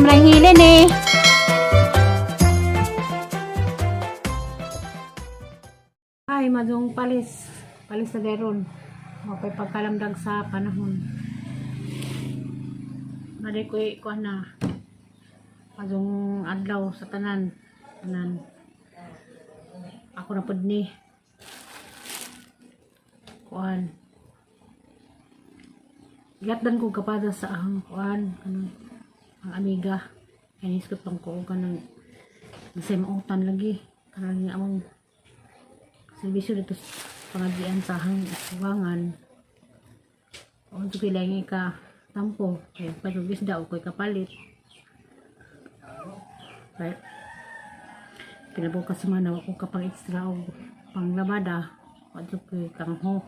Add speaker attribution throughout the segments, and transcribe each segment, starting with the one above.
Speaker 1: Sobrang hilin eh.
Speaker 2: Ay, madung palis. Palis na deron. Okay, pagkalamdag sa panahon. Mali ko kuan na. Madung adlaw sa tanan. Tanan. Ako na pud ni. Kuan. Giatdan ko kapada sa ang kuan kanang ang amiga. Kaya iskot pang ko kanang sa mautan lagi. Kanang nga among serbisyo dito sa pangagian sa hang suwangan. O ito kailangan ka tampo. Kaya patugis daw ko'y kapalit. Right. Kinabukas man ako kapang extra o panglabada. O ito ko'y kangho.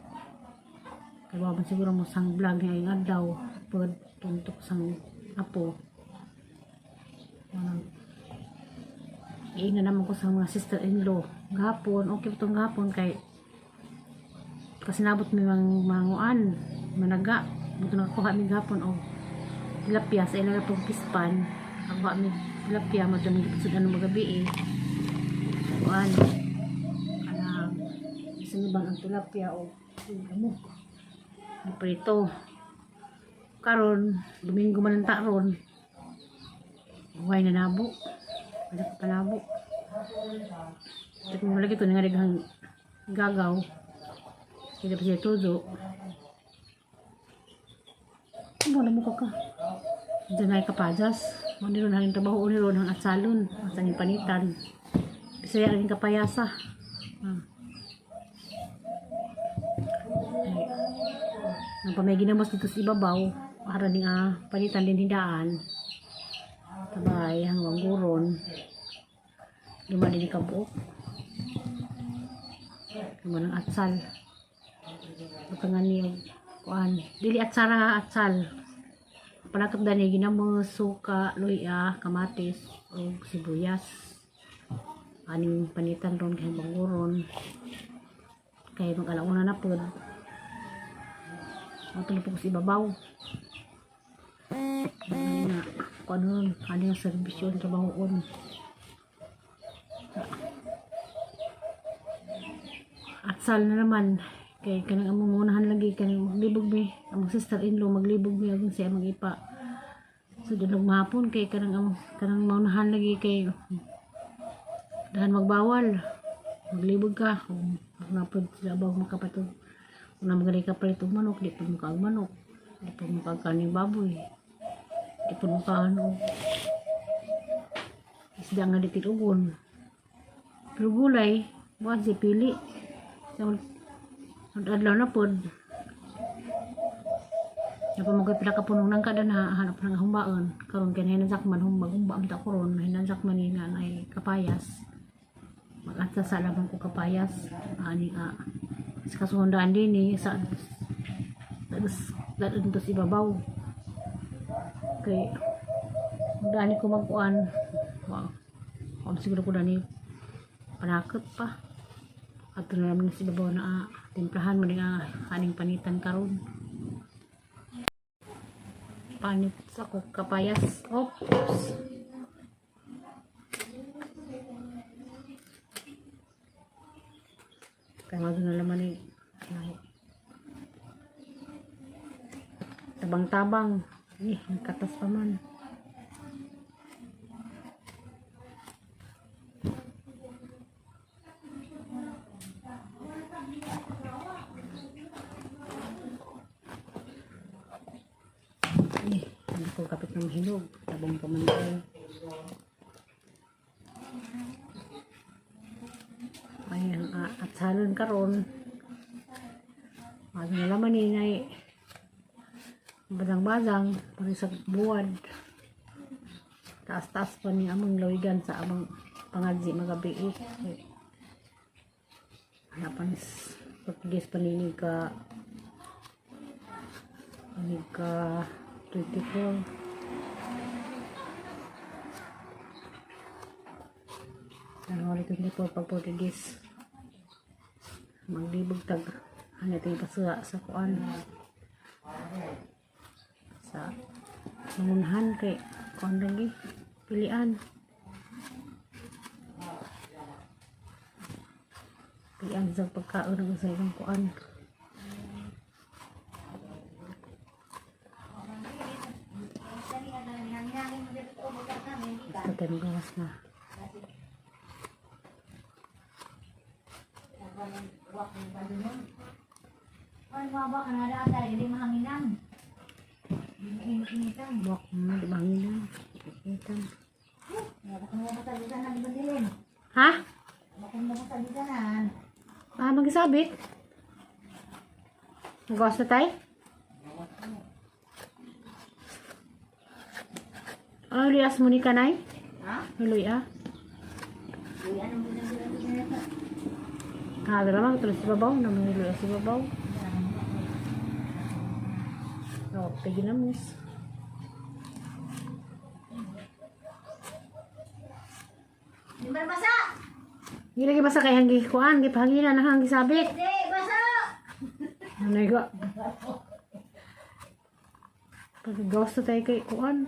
Speaker 2: Kaya ba siguro mo sang vlog niya yung adlaw. Pag tuntok sang apo. Iinga naman ko sa mga sister-in-law. Gahapon, okay itong gahapon kay kasi nabot mi mang manguan, managa. Buto nakakuha mi gahapon og tilapia sa ilang pong pispan. Nakakuha mi tilapia mo dami gipasud ano magabi eh. Kuan. Kanang bisan bang ang tilapia o amo. Prito. Karon, Domingo man ang taron. Huwag na nabo. Wala ka panabo. Ito mo lagi ito nga daghang gagaw. Hindi pa siya tudo. Ano na mo ka? Diyan ay kapajas. Maniro na rin trabaho uniro ng atsalon. At ang panitan. Bisaya rin kapayasa. Ah. Ay. Ang pamay ginamos dito sa ibabaw. Para ni panitan din hindaan. Tabay, hanggang guron. Lima din kabuok. Lima ng atsal. Butangan niyo. Kuan. Dili atsara ha, atsal. Panakap dani ginamos, suka, luya, kamatis, o sibuyas. Aning panitan ron kay banguron. Kay mag-alauna na pod. Matulog po ko sa ibabaw. Ano na, kung ano, ano yung servisyo, ang trabahoon. Atsal na naman. Kay kanang among unahan lagi kanang maglibog mi, among sister-in-law maglibog mi agon siya magipa. So dulog mahapon kay kanang among kanang maunahan lagi kay dahan magbawal. Maglibog ka kung napod sila ba makapatog. Kung na magaling ka palit og manok, di pud mo manok. Di pud mo kaning baboy. Di pud mo ano. Isda nga di tilugon. Pero gulay, buwan si pili. Sa adlaw na pod. Napa mo kay pila ka punong nang kada na hanap ng humbaon. Karon kay hinansak man humbag humba ang ta koron hinansak man ni nga nay kapayas. Mag-asa sa lamang ko kapayas. Ani nga sa kasundaan din eh sa sa sa ibabaw. Kay dani ko magkuan. Wow. Kung siguro ko dani panakot pa. Ato na naman sa ibabaw na timplahan mo nga aning panitan karon. Panit sa ko kapayas. Oops. Kaya nga doon na laman eh. Ay. Tabang-tabang. Eh, nagkatas pa man. Eh, hindi ko kapit ng hinog. Tabang pa man tayo. Ay, ang atsalon karon. Ano na laman eh, nay. Bazang-bazang, pare sa buwad. Taas-taas pa ni among lawigan sa among pangadzi magabi eh. Hanapan Portuguese pa nini ka ani ka 24. January 24 pag Portuguese. Maglibog tag ano ito yung pasuha sa kuan sa mangunahan kay Kuan lagi. Pilian. Pilian sa pagkaon ng sa ilang kuan. Basta tayo magawas na. Buwak mo, di ba hanginan? Itan. Ha? Ah, magsabit. Magawas na tayo? Ano luyas mo ni kanay?
Speaker 1: Ha?
Speaker 2: Luya?
Speaker 1: Uy, ano mo na sila sila?
Speaker 2: Ah, dala mag tulos sa babaw. Naman luya sa babaw. No, pwede na mus.
Speaker 1: Di ba basa?
Speaker 2: Hindi lagi basa kay hanggi kuan, gipahanginan na hanggi sabit.
Speaker 1: Di, basa!
Speaker 2: Ano ga? Paggawas na tayo kay kuan.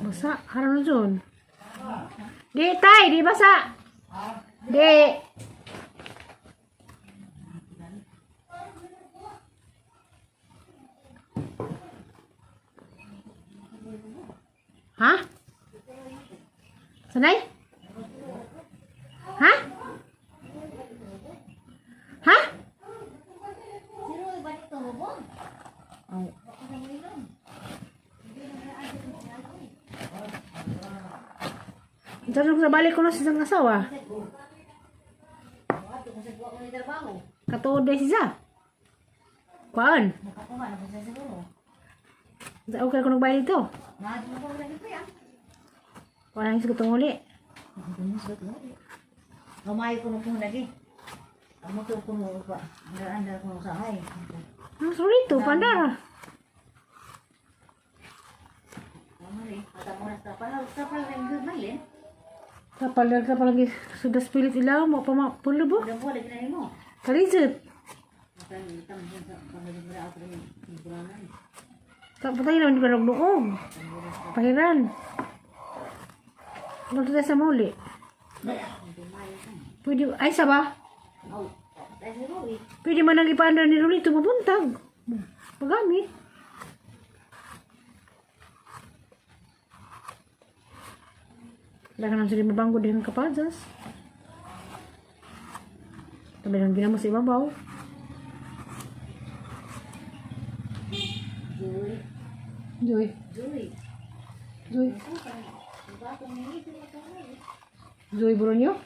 Speaker 2: Basa, haron na dyan. Di tay, di basa. Di. Ha? Sanay? Ha? Ha?
Speaker 1: Siro, iba nito, hubog.
Speaker 2: Oh.
Speaker 1: Baka sa mulilon.
Speaker 2: Diyan sa balik ko na sa isang asawa.
Speaker 1: Wato, kung sa buwa ko ni trabaho.
Speaker 2: Katuod na siya. Kuan.
Speaker 1: Nakakuha na po sa siguro.
Speaker 2: Okay ko nagbayad dito.
Speaker 1: Mahal mo ko lagi po yan.
Speaker 2: Kuan ang isgot uli.
Speaker 1: Kamay ko na po lagi. Amo to ko mo pa. Andar ko sa hay.
Speaker 2: Ang sorry to, pandara.
Speaker 1: Amo rin. Mata mo na sa pala. Sa pala rin good mailin.
Speaker 2: Kapal na kapal lagi sudah spirit ilaw mo pa mapulo bo.
Speaker 1: Udah boleh kena mo.
Speaker 2: Kalizit.
Speaker 1: Mata hitam sa pangalaman ako rin. Iburanan.
Speaker 2: Patay naman ko nagnoog. Pahiran. Ano tayo sa muli? Pwede, ay sa ba?
Speaker 1: Oh, tayo siguro eh.
Speaker 2: Pwede man ang ipaandar ni Rulito mabuntag. Pagamit. Wala ka naman sila mabanggo din ang kapadas. Tabi lang ginamo sa ibabaw.
Speaker 1: Joy.
Speaker 2: Joy.
Speaker 1: Joy.
Speaker 2: Joy. Joy Brunyo?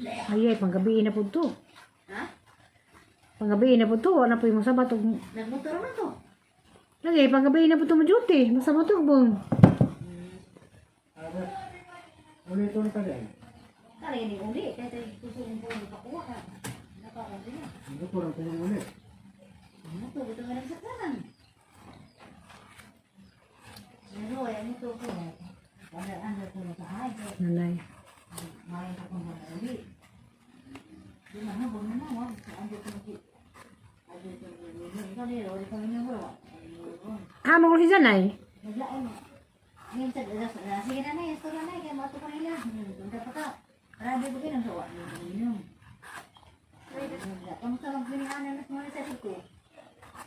Speaker 2: Ay, ay, panggabi na po to.
Speaker 1: Ha?
Speaker 2: Panggabi na po to. Wala po yung masabat.
Speaker 1: Nagmotor man to.
Speaker 2: Lagi, panggabi na po to majuti. Masabat to, bong.
Speaker 3: Ulit ulit ka din.
Speaker 1: Kaya ni uli. Kaya tayo susunod po yung pakuha ka. Nakakunti na.
Speaker 3: Hindi ko lang kung ulit.
Speaker 1: Ano to? Ito nga nagsaksanan. Pero ay ano to ko. Wala ano ko na sa hay.
Speaker 2: Nanay.
Speaker 1: Maray ko kung wala uli. Di man na, huwag na na. Huwag. Ando ko na. Ando ko na. Ikaw ni Rory kami na wala.
Speaker 2: Ah, magulo si Zanay.
Speaker 1: Naglaon. Minsan, sige na na, istorya na, kaya mato pa nila. Punta pa ka. Grabe ko kinang sawa. Inom. Kamusta magpinihanan mas mga sa ko?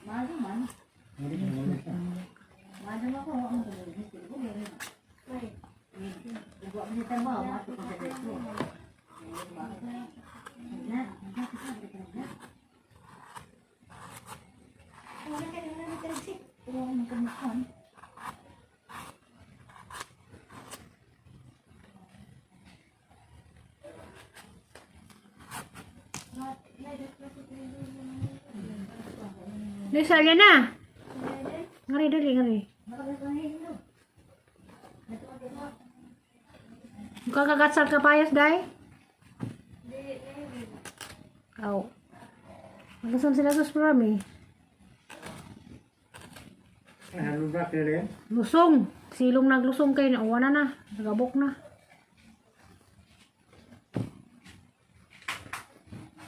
Speaker 1: Mahal man.
Speaker 3: Hindi ko ulit.
Speaker 1: Mahal naman ako. Ang tumulong sa ko. Uwa mo sa trabaho, mato ko sa ko. Na, na, wala ka na nagkaragsi. Wala ka magkamukuan.
Speaker 2: Nisalya na. Ngari, dali, ngari. Kakagat sa kapayas, day? Aw. Magasan sila sa programa eh.
Speaker 3: Ano ba kailan?
Speaker 2: Lusong. Silong naglusong kayo. Nauwa na na. Nagabok na.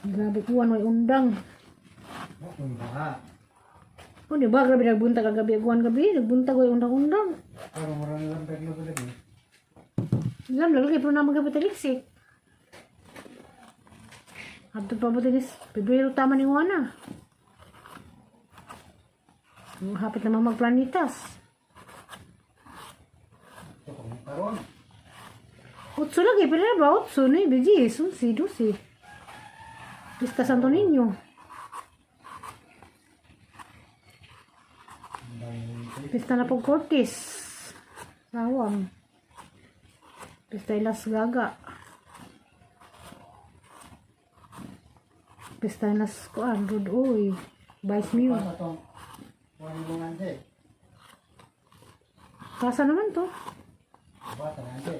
Speaker 2: Grabe kuwan, may undang.
Speaker 3: Kung baka.
Speaker 2: Oh, di ba? Grabe nagbuntag kagabi. Aguan gabi. Nagbuntag ko yung undang-undang.
Speaker 3: Pero mura na lang taglo ko lagi.
Speaker 2: Alam, lalaki pero naman gabi taliksik. Adto pa mo dinis. Pebrero tama ni Juana. Ang hapit naman magplanitas.
Speaker 3: Ito kung karon.
Speaker 2: Utso lagi, pero na ba? Utso ni, biji, sunsi, dusi. Pista Santo Niño. Pista na po Cortes. Sawang. Pista Ilas Gaga. Pista Ilas Kuan, Rudoy. Vice Mayor.
Speaker 3: Pasa tong wala mo ante.
Speaker 2: Kasa naman to.
Speaker 3: Bata na ante.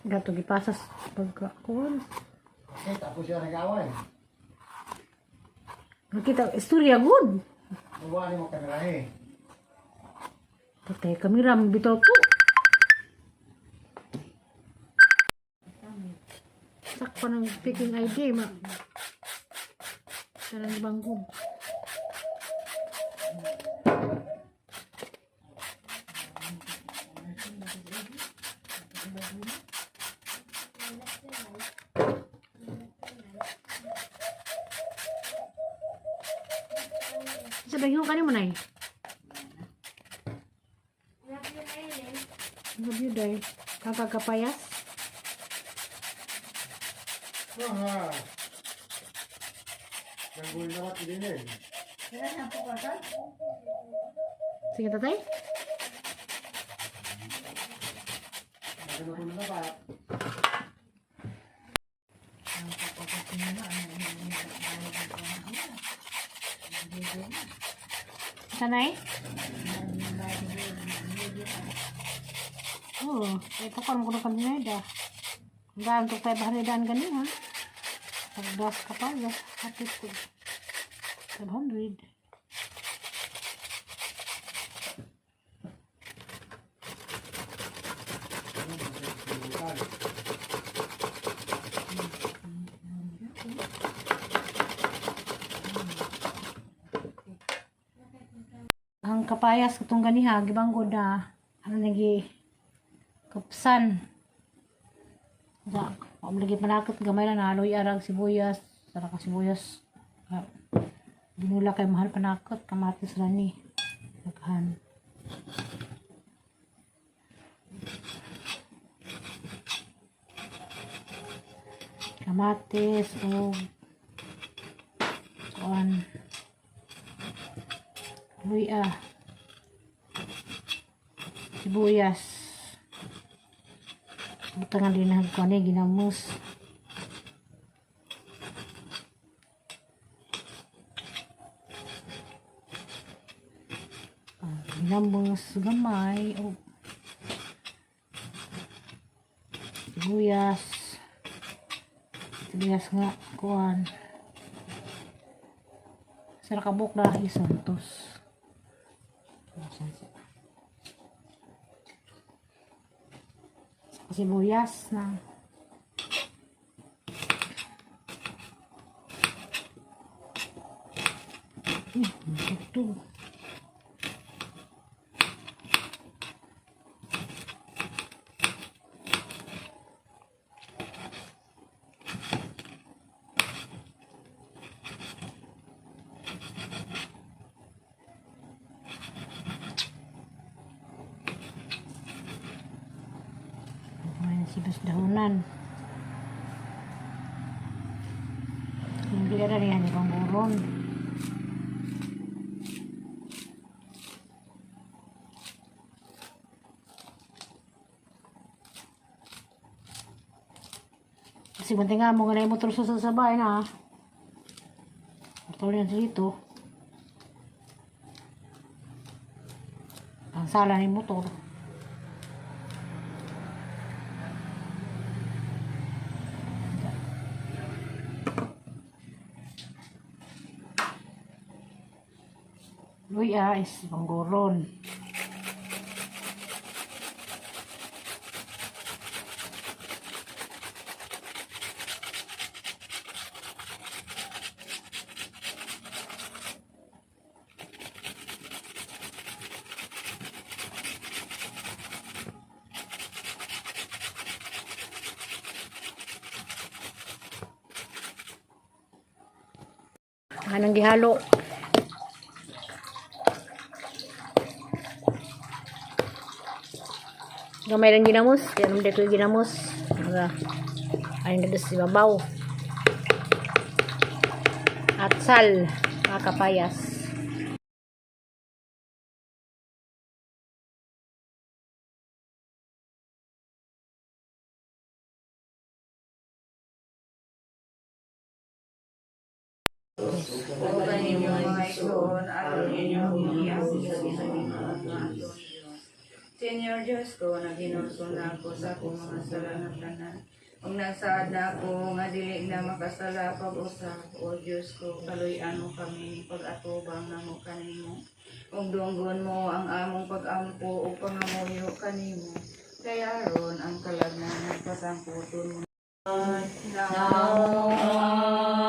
Speaker 2: Gato gipasas pagka kuan.
Speaker 3: Kasi tapos siya nag-away.
Speaker 2: Nakita, istorya good.
Speaker 3: Wala mo kamera eh.
Speaker 2: Patay kami ram bitaw po. Sakpa ng picking ID ma. Tarang banggog. Sa bagyo kanimo nay? Love you, day. Kakakapayas.
Speaker 3: Ah. Gagawin na ka din eh.
Speaker 1: Wala na po ka
Speaker 2: Sige, tatay.
Speaker 3: Nagano na ba?
Speaker 2: Sanay? Oo. Oh, ito ko ko kami na da. Gaan to 500 daan gani ha. Pagdas ka pa, hapit ko. 500. Ang kapayas katong ganiha gibanggod na ano nagi kapsan. Sa wa lagi panakot gamay na naloy arag sibuyas, sara ka sibuyas. Ah, Binula kay mahal panakot kamatis ra ni. Daghan. Kamatis o kuan luya sibuyas butangan din na kuan eh, ginamos. Ah, ginamos gamay o sibuyas sibuyas nga kuan sa nakabuk na isantos. Sibuyas na. Ito. Ayan, sibas dahunan. Hindi na rin yan, ibang buron. Kasi bunti nga mo, ganay motor sa sasabay na. Motor yan dito. Ang sala ni motor. Luya is banggoron. Anong gihalo. Gamay lang ginamos. Kaya naman dito yung ginamos. Mga ayun na sa ibabaw. Atsal, mga kapayas.
Speaker 1: O kaninyo mga igsoon, aron inyong iyang sa Ginoo nga atong Diyos. Senyor Diyos ko, naginulsol na ako sa akong mga sala nga tanan. Ug nagsaad na ako nga dili na makasala pag-usab. O Diyos ko, kaluy-an mo kami pag-atubang namo kanimo. Ug dunggon mo ang among pag-ampo ug pangamuyo kanimo. Kaya aron ang kalag na nagpasangkuton mo. Namo.